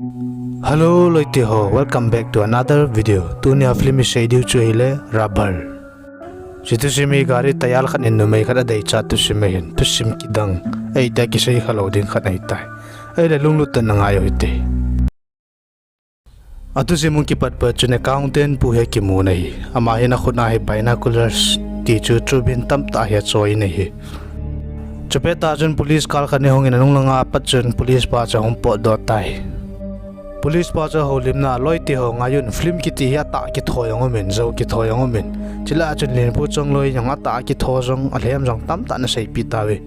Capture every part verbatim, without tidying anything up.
Hello loite ho, welcome back to another video. Tunia film isei diu chu ahile Rubber. Hiche thusim hi gari tayal khat in numei khat adeichat thusim ahin, thusim kidang, eiti a kisei khalou ding khat ahitai. Ahile lunglut tah in nangaiu hite. Athusim hung kipat pat chun accountant pu hi akimun ahi. Ama hin akhut a hi binoculars ti chu turbine tamtah hi achoi in ahi. Chupet tah chun police car khat ahung in anung langa pat chun police pa chu ahung potdoh tai. Police pa chu houlimna, loite ho ngaiyun, film kiti hi atah kitho jong umin, jou kitho jong umin. Chule chun Lenpu Chongloi jong atah kitho jong, alhem jong tamtah ana seipeh tauve.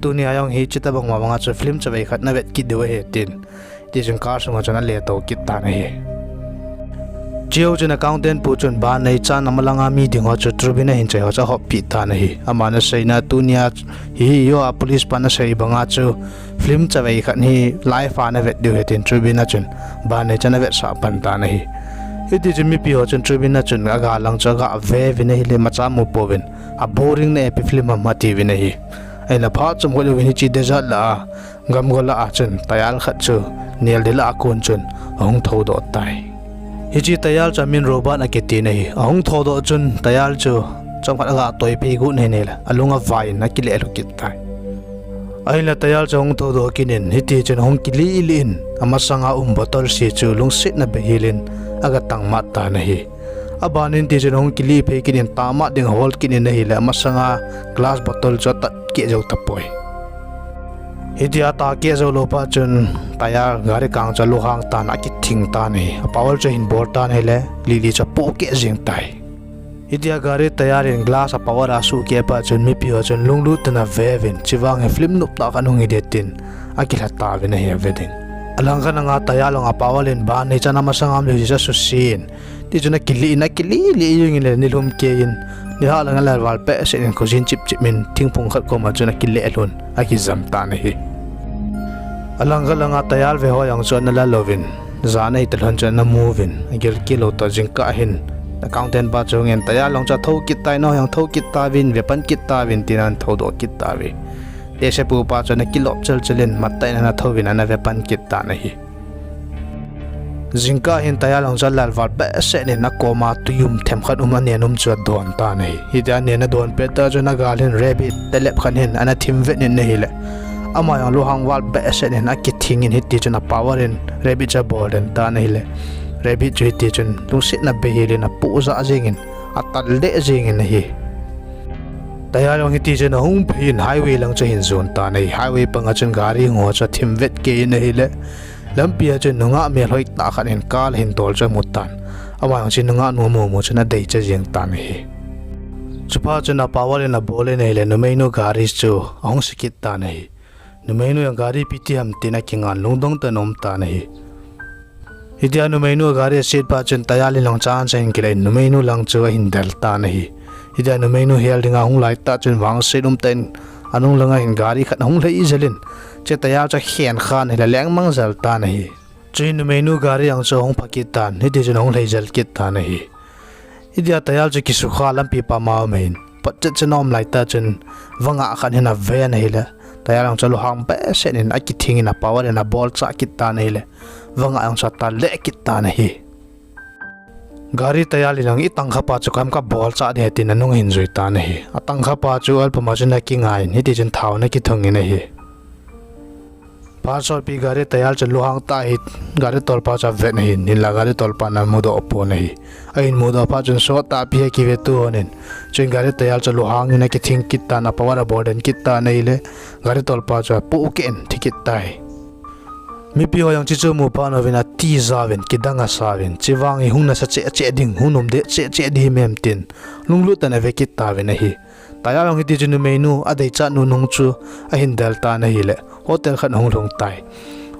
Tunia jong hiche tobang ma banga chu film chavei khat navet kit diu ahi tin. Tichun car sunga chun aletou kit tan ahi. Chejou chun accountant pu chun ban neichan amalanga mi ding ho chu turbine ahin choi ho chu ahoppeh tan ahi. Aman aseina tunia hi, hiho a police pan asei banga chu film chavei khat hi live a navet diu ahi tin turbine a chun ban neichan avetsah pan tan ahi. Hitichun mipi ho chun turbine a chun aga lang chu aga veuvin ahile imacha mupouvin, a boring na epi film ham atiuvin ahi. Ahinla phat chomkhat jouvin hiche desert lah a, gamgo lah a chun tayal khat chu nel dila akon chun ahung thoudoh tai. Hiche tayal chu amin Robert akiti ahi. Ahung thoudoh chun tayal chu chomkhat aga toiphei got ahinla alung avai in akilelhu kit tai. Ahinla tayal chu ahung thoudoh kit in hitichun ahung kilih lih in amasanga um bottle se chu lungsetna beihel in aga tangmat tan ahi. Aban in tichun ahung kilihphei kit in tangmat ding ahol kit in ahile amasanga glass bottle chu atat keh jou tapoi. Hitia atat keh joulou phat chun tayal gari kang chu alunghang tan akithing tan ahi. A power chu ahin bol tan ahile lili chu apoh keh jeng tai. Hitia gari tayal in glass a power asuhkeh phat chun mipi ho chun lunglut tah in aveuvin, chuvang hi film noptah khat hung hide tin akilha tauvin ahi ave ding. Alangkhat langa tayal jong a power in ban neichan amasanga um jouse chu asusen, tichun akilih in akilih lih jengin le nilhum keiyin, nilhah langa alelval behseh in khojin chipchip in thingphung khat koma chun akilelhun akijam tan ahi. Alangkhat langa tayal ve ho jong chu ana lal uvin, jan ahita lhon chun ana mu uvin, agilkel lou toh jingkah hin accountant pa chu hung in tayal jong chu athou kit tai, nangho jong thou kit tauvin, vepan kit tauvin tin ahin thoudoh kit tauve. Tehsepu pa chu ana kilop chelchel in matah in ana thouvin ana vepan kit tan ahi. Jingkah hin tayal jong chu alelval behseh in akoma tui um themkhat um anen um chu adon tan ahi. Hitia anen adon pet tah chun agal hin rabbit telep khat hin ana thim vet in ahile ama jong lunghang val behseh in akithing in hitichun a power in rabbit chu abol den tan ahile rabbit chu hitichun lungsetna beihel in apoh jah jengin atal leh jengin ahi. Tayal jong hitichun ahung phei in highway lang chu ahin jon tan ahi. Highway panga chun gari hung ho chu athim vet kei in ahile lampi a chun nungah melhoi tah khat in car ahin tol chu amu tan. Ama jong chu nungah nu amu mu chun adeicha jeng tan ahi. Chuphat chun a power in abol in ahile numeinu gari chu ahung se kit tan ahi. Numeinu jong gari ipi ti ham tin akingan lungdong tah in aum tan ahi. Hitia numeinu gari aset phat chun tayal in jong chan chan in kile in numeinu lang chu ahin del tan ahi. Hitia numeinu hel dinga ahung lai tah chun vangset umtah in anung langa hin gari khat ahung lhai jel in, hiche tayal chu akhen khan ahile lengmang jel tan ahi. Chuin numeinu gari jong chu ahung pha kit tan, hitichun ahung lhai jel kit tan ahi. Hitia tayal chu kisukha lampi pama um in, potchet chun aum lai tah chun vangah khat hin aven ahile tayal jong chu alunghang behseh in akithing in a power in abolchah kit tan ahile vangah jong chu atal leh kit tan ahi. Gari tayal in jong itangkha pa chu koiham kabolchah ding ahi tin anung ahin jui tan ahi. Atangkha pa chu oil pump a chun akingai in hitichun thao ana kithung in ahi. Phat sotpi gari tayal chu lunghang tah hi gari tolpa chu avet ahin, hinla gari tolpan amudoh pon ahi. Ahin mudoh phat chun sot tahpi hi akivetu hon in, chuin gari tayal chu lunghang in akithing kit tan, a power abol den kit tan ahile gari tolpa chu apoh keh in thi kit tai. Mipi ho jong hiche chu amu phat uvin atijat uvin kidang asauvin, hiche vang hi hung nasa cheh cheh ding, hung nom deh cheh cheh ding himem tin lunglut tah in ave kit tauvin ahi. Tayal jong hitichun numeinu adeichat nu nung chu ahin del tan ahile hotel khat ahung lhung tai.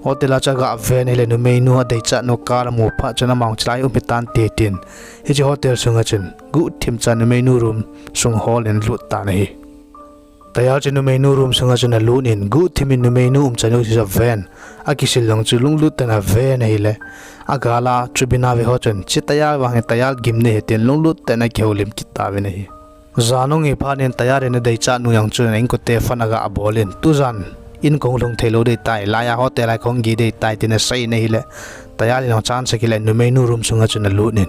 Hotel a chu aga ven ahile numeinu adeichat nu car amu phat chun ama jong chulai um hitante tin hiche hotel sunga chun guhthim chan numeinu room sung hol in alut tan ahi. Tayal chu numeinu room sunga chun alut in guhthim in numeinu umchan u chu aven, akisil jong chu lunglut tah in aven ahile agal a turbine a ve ho chun hiche tayal vang hi tayal gimnei ahi tin lunglut tah in akihoulim kit tauvin ahi. Jan ahung hi phat in tayal in adeichat nu jong chun a inkote phone aga bol in, tujan in kahung lhung thei lou dei tai, laiya hotel a kahung gei dei tai, tin asei in ahile, Tayal in jong chance akila in, numeinu room sunga chun alut in,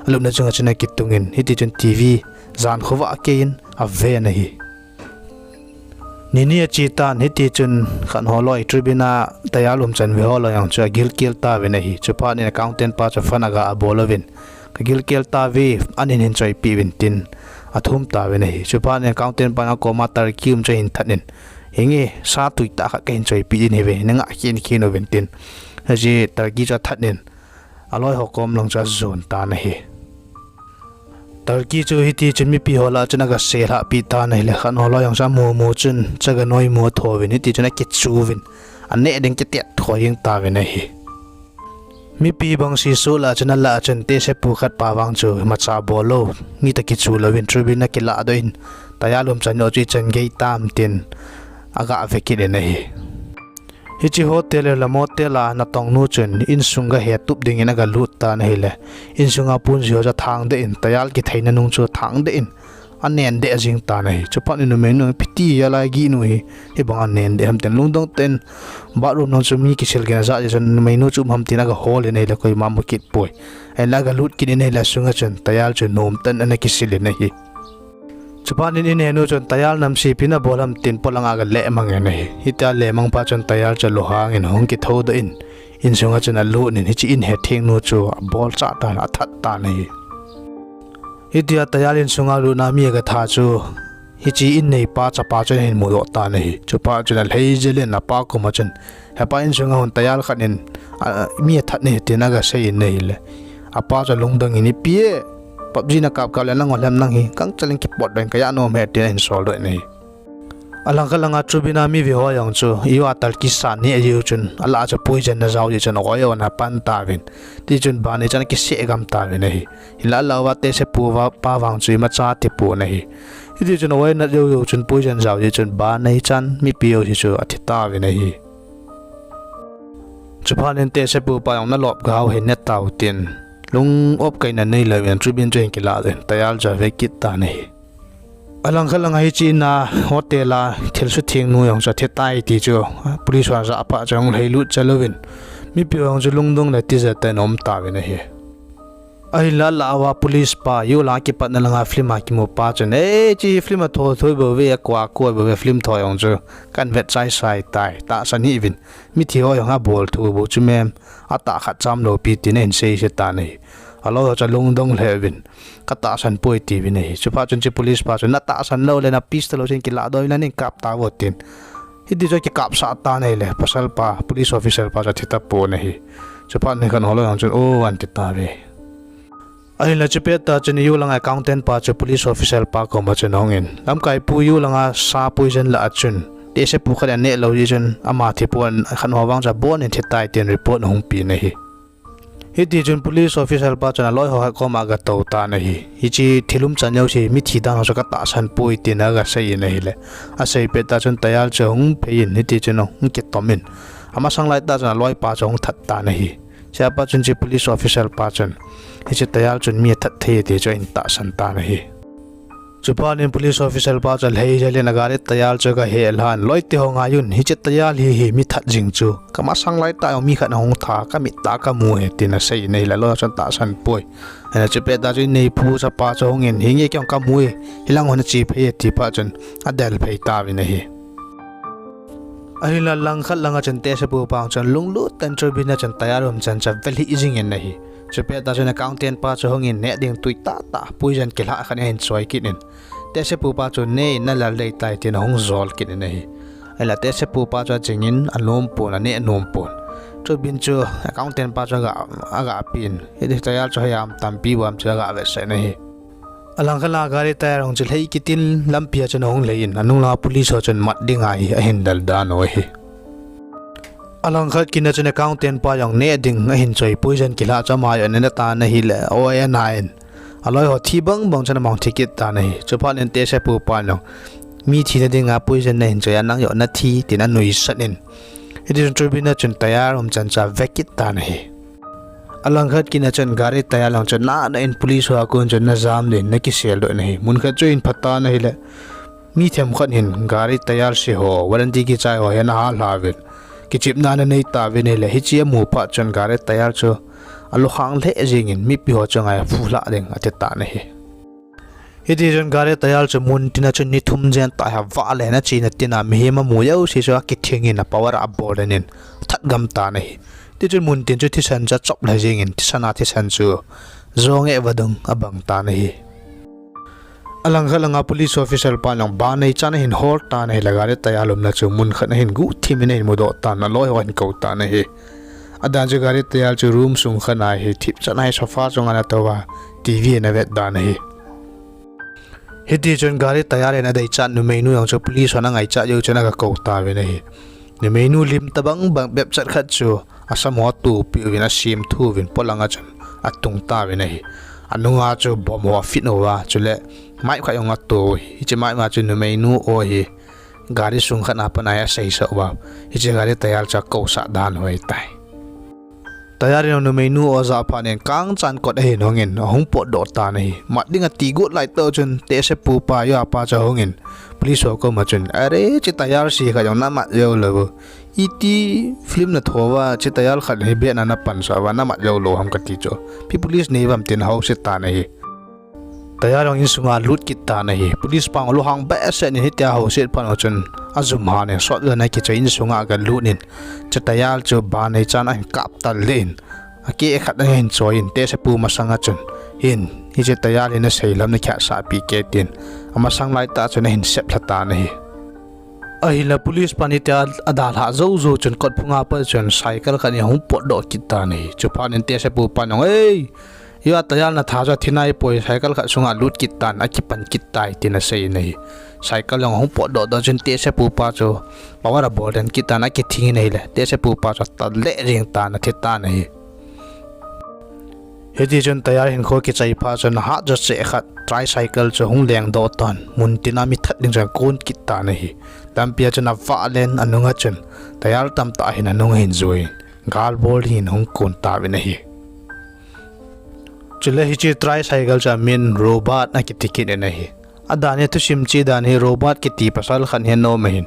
alutna chunga chun akitung in, hiti chun T V jan khovah akei in ave in ahi. Ni ni ache tan, hiti chun khat ho loi, Trubin a Tayal umchan ve ho loi jong chu agilkel tauvin ahi. Chuphat in accountant pa chu phone aga abol uvin, kagilkel tauve, an in hin choipeh uvin tin athum tauvin ahi. Chuphat in accountant pa in akoma turkey um chu ahin that in, hinge, sa tuitah khat kahin choipeh ding ahiuve, nangah khen khen uvin tin, hiche turkey chu athat in, aloi ho kom lang chu ajon tan ahi. Turkey chu hiti chun mipi ho lah chun aga selhah peh tan ahile, khat ho loi jong chu amu mu chun chaga noimu atho uvin, hiti chun akichu uvin, aneh ding kitet thoi jeng tauvin ahi. Mipi bang sesu lah chun alah chun tehsepu khat pa vang chu imacha bol lou, mi toh kichu louvin Trubin akiladoh in, Tayal umchan joh chu ichan gei tam tin aga ve kit in ahi. Hiche hotel le motel a natongnu chun insung gahe tup dingin agalut tan ahile, insunga ponji ho chu athangdeh in, Tayal kitheina nung chu athangdeh in, anendeh jeng tan ahi. Chuphat in numeinu, ipi ti alai gihnu hi, hibang anendeh ham tin lungdong tah in, bathroom nung chu mi kisil gin ajah jeh chun numeinu chu um ham tin agahol in ahile, koima mu kit poi. Ahinla agalut kit in ahile, asunga chun Tayal chu nomtah in ana kisil in ahi. Chuphat in inhenu chun Tayal namse ipi nabol ham tin polanga agaleh mang in ahi. Hitia lehmang pa chun Tayal chu lunghang in hung kithoudoh in, insunga chun alut in, hiche in hethengnu chu abolchah tan, athat tan ahi. Hitia Tayal insunga lutna mi agatha chu hiche in neipa chapa chun ahin mudoh tan ahi. Chuphat chun alhei jel in apa koma chun, hepa, insunga hung Tayal khat in, a, mi athat e tin agasei in ahile, apa chu alungdong in, ipi e, PUBG nakap kap le nangol ham nang hi, gangchel in kipotdoh in, kajah nom e, tin ahin soldoh in ahi. Alangkhat langa Trubin a mi ve ho jong chu, ijo a turkey sa neh jiu chun, alah chu poison ana jao jeh chun, oi, ana pan tauvin. Tichun banei chan akiseh gam tauvin ahi. Hinla alah uva tehsepu pa vang chu imacha tipon ahi. Hiti chun oi, anat jou jou chun poison jao jeh chun banei chan mipi jouse chu athi tauvin ahi. Chuphat in tehsepu pa jong nalop gau hi ne tau tin, lung opkaina neilouvin Trubin chu ahin kiladoh in, Tayal chu ave kit tan ahi. Alangkhat langa hiche in a hotel a thilsuthengnu jong chu athitai ti chu police hon ajah phat chun ahung lhailut chal uvin, mipi ho jong chu lungdong le tijat tah in aum tauvin ahi. Ahinla alah uva police pa, ijo langa kipatna langa film a kimu pa chun, e, hiche film a tho thoi bouve, akoi akoi bouve, film tho jong chu kahin vet chai chai tai, tahsan hih uvin, mithi ho jong abol thu bou chu mem, atah khat cham lou pi tin ahin seise tan ahi. Aloi ho chu alungdong lheh uvin, katahsan poi tiuvin ahi. Chuphat chun hiche police pa chun, natahsan lou le na pistol ho chu kiladoh uvin, nahin kap tauvo tin. Hiti chu akikapsah tan ahile, pasal pa, police officer pa chu athi tapon ahi. Chuphat in khat ho loi jong chun, o, anti tauve. Ahinla chupet tah chun ijo langa accountant pa chu police officer pa koma chun ahungin, lamkaipu, ijo langa sa poison lah a chun tehsepu khat in aneh lou jeh chun ama thipon, khat ho vang chu abon in thitai tin report ahung pen ahi. Hitichun police officer pa chun aloi ho khat koma agatou tan ahi. Hiche thil umchan jouse, mithi dan ho chu katahsan poi tin agasei in ahile, asei pet tah chun Tayal chu ahung phei in, hitichun ahung kitom in, amasang laitah chun aloipa chu ahung that tan ahi. Chupet chun hiche police officer pa chun, hiche Tayal chun mi athat thei ti chu ahin tahsan tan ahi. Chuphat in police officer pa chu alhei jel in agari Tayal chu agahel lhan, loite ho ngaiyun, hiche Tayal hi hi mi that jing chu, kamasang laitah jong mi khat ahung tha, kamit tah a kamu e, tin asei in ahile, aloi chun atahsan poi. Ahinla chupet tah chun inneipu chapa chu ahungin, hinge, kei jong kamu e, hilang hon ache phei e, ati phat chun adel phei tauvin ahi. Ahinla langkhat langa chun tehsepu pa chun lunglut tah in Trubin a chun Tayal umchan chu avelhih jing in ahi. Chupet tah chun accountant pa chu ahungin neh ding tui tahtah poison kilhah khat ahin choi kit in, tehsepu pa chu ne in, nalal dei tai tin ahung jol kit in ahi. Ahinla tehsepu pa chu aching in anom pon, aneh nom pon. Trubin chu accountant pa chu aga, agapen, hiti Tayal chu hoi ham, tampi bou ham chu agavetsah in ahi. Alangkhat langa gari tyre jong chu lhei kit in lampia chun ahung lhei in, anung langa police ho chun mat dinga hi ahin del dan u ahi. Alangkhat kit na chun accountant pa jong neh ding ahin choi poison kilhah chu ama jong ana ne tan ahile, oi, ana in, aloi ho thi bang bang chun ama jong thi kit tan ahi. Chuphat in tehsepu pan jong, mi thina dinga poison nahin choi a nang jong nathi, tin anuisat in, hitichun Trubin a chun Tayal umchan chu ave kit tan ahi. Alangkhat kit na chun gari tyre jong chu nana in police ho a kon chun ana jam din, ana kiseldoh in ahi. Mun khat chu ahin pha tan ahile, Mi themkhat hin gari tyre se ho, warranty kichai ho hi ana hal uvin, kichepna ana nei tauvin ahile, hiche amu phat chun gari tyre chu alunghang lheh jengin, mipi ho chu ngai a phuhlhah ding ati tan ahi. Hitichun gari tyre chu muntin a chun ni thum jen tah hi avah le ana chena tin a, mihem amu jouse chu akithingin, a power a abol den in, athat gam tan ahi. Tichun muntin chu thisan chu achop lha jengin, thisan a thisan chu jong e vadung abang tan ahi. Alangkhat langa police officer pan jong ban neichan ahin hol tan ahile, gari tyre umna chu mun khat ahin guhthim in ahin mudoh tan, aloi ho ahin kou tan ahi. Adan chu gari tyre chu room sung khat a hi thipchan a hi sofa chunga ana tou a, TV ana vet dan ahi. Hitichun gari tyre in adeichat numeinu jong chu police hon angaichat jou chun aga kou tauvin ahi. Numeinu lim tobang bang bepchet khat chu asam ho atohpeh uvin, asemthu uvin, polanga chun atung tauvin ahi. Anunga chu bomb ho afit uva, chule mic khat jong ato uhi. Hiche mic ma chun numeinu o hi gari sung khat a pat a hi aseisah uva, hiche gari tyre chu akousah dan u ahitai. Tyre in numeinu o ajah phat in kangchan kot ahin hongin, ahung potdoh tan ahi. Mat ding ati got laitah chun tehsepu pa, yopa chu ahungin, police ho koma chun, "Are, hiche tyre se khat jong namat joulou u. Iti film natho uva, hiche tyre khat hi beh na napansah uva, namat joulou ham," kati chu. "Ipi police nei uvem?" tin ahouse tan ahi. Tyre jong insunga alut kit tan ahi. Police pa jong alunghang behseh in, hitia ahouse phat u chun ajum han in, shotgun akichoi insunga agalut in, hiche tyre chu ban neichan ahin kap tal leh in, akeh khat ahin choi in, tehsepu masanga chun, "Hin, hiche tyre hi nasei lam nakihetsahpeh kei," tin, amasang laitah chun ahin seplha tan ahi. Ahinla police pan hitia adalhah jou jou chun kot phunga pat chun cycle khat in ahung potdoh kit tan ahi. Chuphat in tehsepu pan jong, "Ei, yoa tyre natha chu athi naipoi, cycle khat sunga alut kit tan, akipan kit tai," tin asei in ahi. Cycle jong ahung potdoh doh chun tehsepu pa chu power abol den kit tan, akithing in ahile, tehsepu pa chu atat lheh jeng tan, athi tan ahi. Hitichun tyre hinkho kichai phat chun ahat jo cheh khat tricycle chu ahung lengdoh tan, muntin a mi that ding chun akon kit tan ahi. Lampia chun avah len, anunga chun tyre tamtah hin anung ahin jui, galbol dingin ahung kon tauvin ahi. Chule hiche tricycle chu amin Robert akiti kit in ahi. Adan hi thusim che dan hi Robert kiti pasal khat hi anom ahin,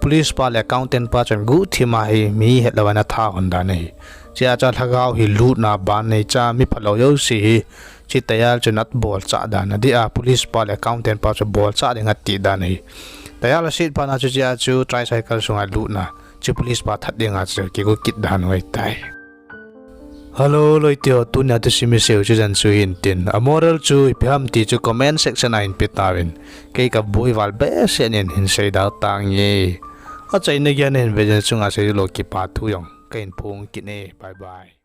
police pa le accountant pa chun guhthim a hi mi hetlou ana tha hon dan ahi. Chea chu lhagao hi lutna, ban neicha, mi phalou jouse hi hiche tyre chun abolchah dan adih a, police pa le accountant pa chu bolchah ding ati dan ahi. Tyre aset phat na chu chea chu tricycle sunga lutna, hiche police pa that dinga chu kigo kit dan u ahitai. Hello loite ho, tunia thusim iseiu chu jan chu hin tin, a moral chu ipi ham ti chu comment section a hin pe tauvin, kei kaboi val behseh in hin seidoh tange. Achaina geiya nahin ve jeh chunga seilou kipa thu jong kahin phong kit e. Bye bye.